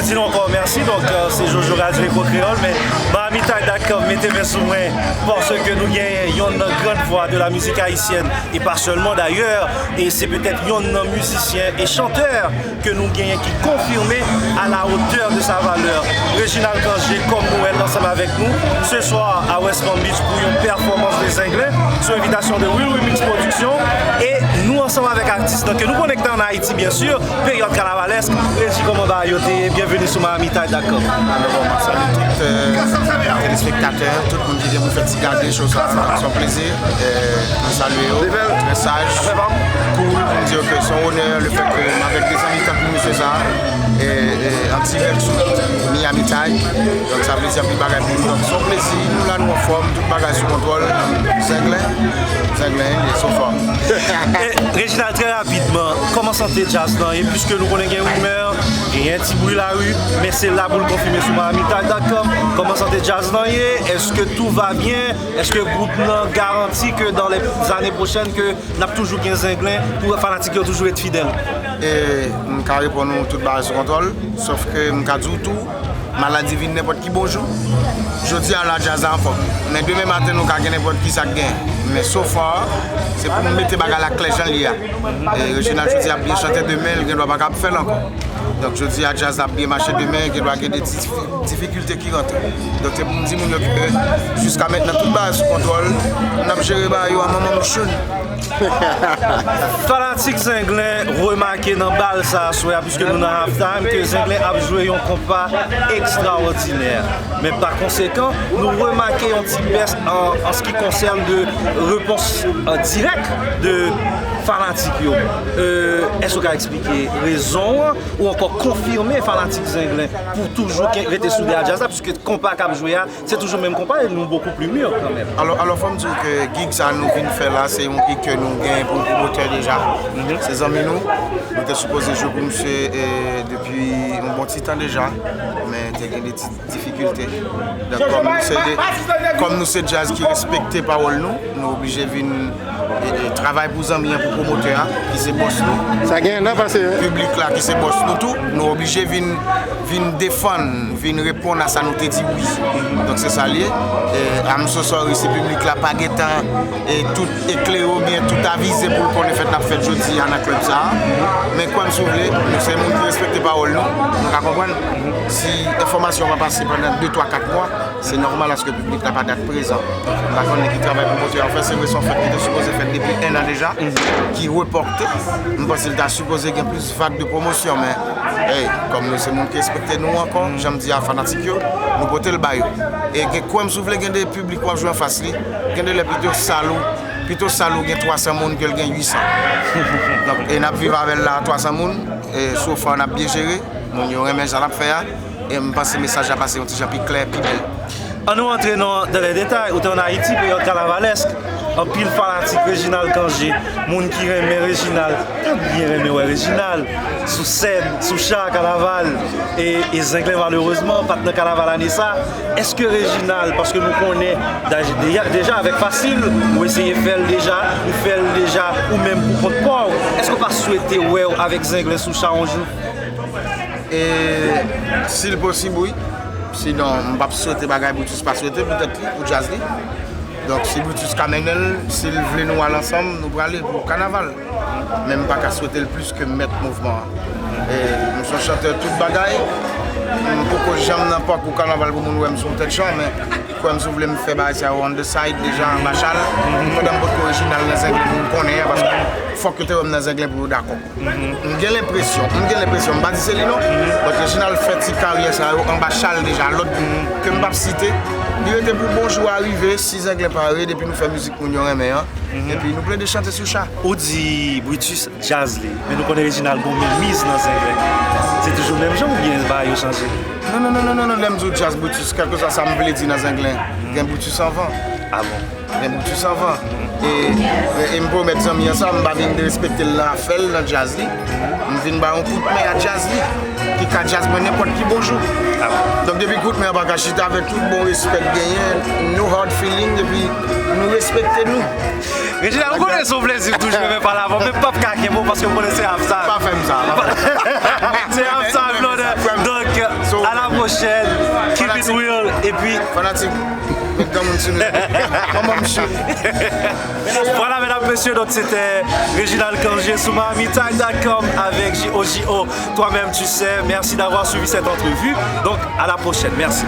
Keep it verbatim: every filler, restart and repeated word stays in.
Di nou ankò mèsi, donk, euh, se Jojo Radio Echo Creole, men Miami Tide dot com mete men sou mwen, paske nou genyen yonn nan grann vwa de la mizik ayisyèn, e pa sèlman dayè, e se petèt yonn nan mizisyen e chantè ke nou genyen ki konfime à la hauteur de sa valeur. Reginald Cangé, kòm nou wè l ansanm avèk nou, ce soir à West Palm Beach pou yon pèfòmans de Zenglen, sou envitasyon de Will Remix Production, e nou ansanm avèk atis nan ke nou konekte ann Ayiti, byen si, peryòd kanavalèsk. Regi, kòman bagay yo te ye? Byenveni sou Miami Tide dot com. Alò, bon, mwen salye tout, euh, telespektatè, tout moun ki vin pou fè ti gade show sa a. Se yon plezi. Euh, mwen salye yo. Trè saj, cool. Mwen di yo ke se yon onè le fèt ke mwen avèk de zanmi tankou mesye sa a, e, e, an dirèk sou Miami Tide. Donk, sa vle di anpil bagay pou nou. Donk, se yon plezi. Nou la, nou anfòm. Tout bagay sou kontwòl. Zenglen. Zenglen, ye, so far. E, Reginald, trè rapidman, kòman sante djaz lan ye? Piske nou konnen gen rimè, genyen ti bri lari, men se la pou l konfime sou Miami Tide dot com. Kòman sante djaz lan ye? Est-ce que tout va bien? Est-ce que gwoup nan garanti que dans les années prochaines que n ap toujou gen Zenglen pou fanatik yo toujou ret fidèl? E m ka reponn ou tout bagay sou kontwòl, sòf ke m ka di w tou, maladi vin nenpòt ki bon jou. Jodi a la, djaz la anfòm. Men demen maten, nou ka gen nenpòt ki sa k gen. Men so far, se pou nou mete bagay la klè jan l ye a. E Reginald jodi a ap byen chante, demen, l gen dwa pa ka ap fè l ankò. Donk, jodi a, djaz la ap byen mache, demen, gen dwa gen de ti difi-, difikilte ki rantre. Donk, se pou m di moun yo ke jiska mentnan, tout bagay sou kontwòl, n ap jere bagay yo a manman mouchoun. Fanatik Zenglen remake nan bal sa aswè a, piske nou nan halftime, ke Zenglen ap jwe yon konpa ekstraòdinè. Men pa konsekan, nou remake yon ti bès an, an se ki konsène de repons, euh, dirèk de fanatik yo. Euh, èske w ka eksplike rezon an ou ankò konfime fanatik Zenglen pou toujou ke-, rete sou dèyè djaz la, piske konpa k ap jwe a, se toujou menm konpa, e nou beaucoup plus mûr kanmenm. Alò, alò, fò m di w ke gig sa nou vin fè la, se yon gig ke nou gen pou pwomotè deja. Se zanmi nou. Nou te sipoze jwe pou misye, e, depi yon bon ti tan deja. Men te gen de ti difikilte. Donk, kòm nou se de, kòm nou se djaz ki respekte pawòl nou, nou oblije vin, e, e, travay pou zanmi an, pou pwomotè a, ki se bòs nou. Sa gen nan pase, wi. Piblik la, ki se bòs nou tou, nou oblije vin, vin defann, vin reponn a sa nou te di wi. Donk, se sa l ye. E, I'm so sorry si piblik la pa gentan, e, tout eklere oubyen tout avize pou l konnen fèt n ap fèt jodi a nan klèb sa a. Men kwè m si w vle, nou se moun ki respekte pawòl nou, nou ka konprann. Si enfòmasyon pa pase pandan de, twa, kat mwa, se nòmal aske piblik la pa t prezan. M pa konnen ki travay pwomotè a fè, se vre se yon fèt ki te sipoze fèt depi enn an deja, ki repòte. M panse l ta sipoze gen plis vag de pwomosyon, men, hey, kòm nou se moun ki respekte nou ankò, jan m di a fanatik yo, nou pote l ba yo. E gen, kwè m si w vle, gen de piblik w ap jwe anfas li, gen de lè pito sal ou, pito sal ou gen twa san moun ke l gen uit san. Donk, e n ap viv avè l la, twa san moun, e so far n ap byen jere, moun yo renmen sa n ap fè a. E m panse mesaj la pase yon ti jan pi klè, pi bèl. Ann nou antre nan, dans les détails, ou te ann Ayiti, peryòd kanavalèsk, anpil fanatik Reginald Cangé, moun ki renmen Reginald, t ap byen renmen wè Reginald sou sèn, sou cha kanaval, e, e Zenglen malerezman pa t nan kanaval ane sa. Èske Reginald, paske nou konnen daj-, deja, deja avèk Fasil, ou eseye fè l deja, ou fè l deja, ou menm pou kont pa w, èske w pa swete wè w avèk Zenglen sou cha yon jou? E si l posib, wi. Sinon, m p ap swete bagay Brutus pa swete pou tèt li, pou djaz li. Donk, si Brutus ka mennen l, si l vle nou al ansanm, nou prale pou kanaval. Men m pa ka swete l plis ke mèt mouvman an. E m se yon chantè tout bagay. M poko janm nan pak ou kanaval pou moun wè m sou yon tèt chan, men kwè m si w vle m fè bagay sa yo on the side deja, anba chal. Pandan m potko Reginald nan Zenglen pou m konnen an, paske fòk yo te wè m nan Zenglen pou yo dakò. M gen lenpresyon, m gen lenpresyon, m pa di se li non, but Reginald fè ti karyè sa yo anba chal deja, lòt ke m p ap site. Li rete pou bon jou a rive, si Zenglen pare, depi nou fè mizik moun yo renmen an, epi nou plede chante sou cha. Ou di Brutus djaz li, men nou konnen Reginald gon menm miz nan Zenglen. Se toujou menm jan oubyen bagay yo chanje? Non, non, non, non, non, non, lè m di w djaz Brutus, kèlkeswa sa m vle di nan Zenglen, gen Brutus anvan. Ah bon? Gen Brutus anvan. E, e, e m pwomèt zanmi an sa, m pa vin derespekte l nan afè l, nan djaz li. M vin ba yon kout men a djaz li, ki ka djaz mwen nenpòt ki bon jou. Donk, depi kout men an pa ka chita avèk tout bon respè k genyen, no hard feeling, epi nou respekte nou. Reginald, ou konnen se yon plezi toujou renmen pale avè w, men m p ap ka kenbe w paske m konnen se ap sa. Pa fè m sa, pa fè m sa. Se ap sa, brother. Donk, Prochaine, keep it real, et puis Fanatik, met granmoun sou nou. Kòman m chou? Voilà, mesdames, messieurs, donc c'était Réginald Cangé sur Miami Time dot com avec J O J O. Toi-même, tu sais. Merci d'avoir suivi cette entrevue. Donc, à la prochaine. Merci.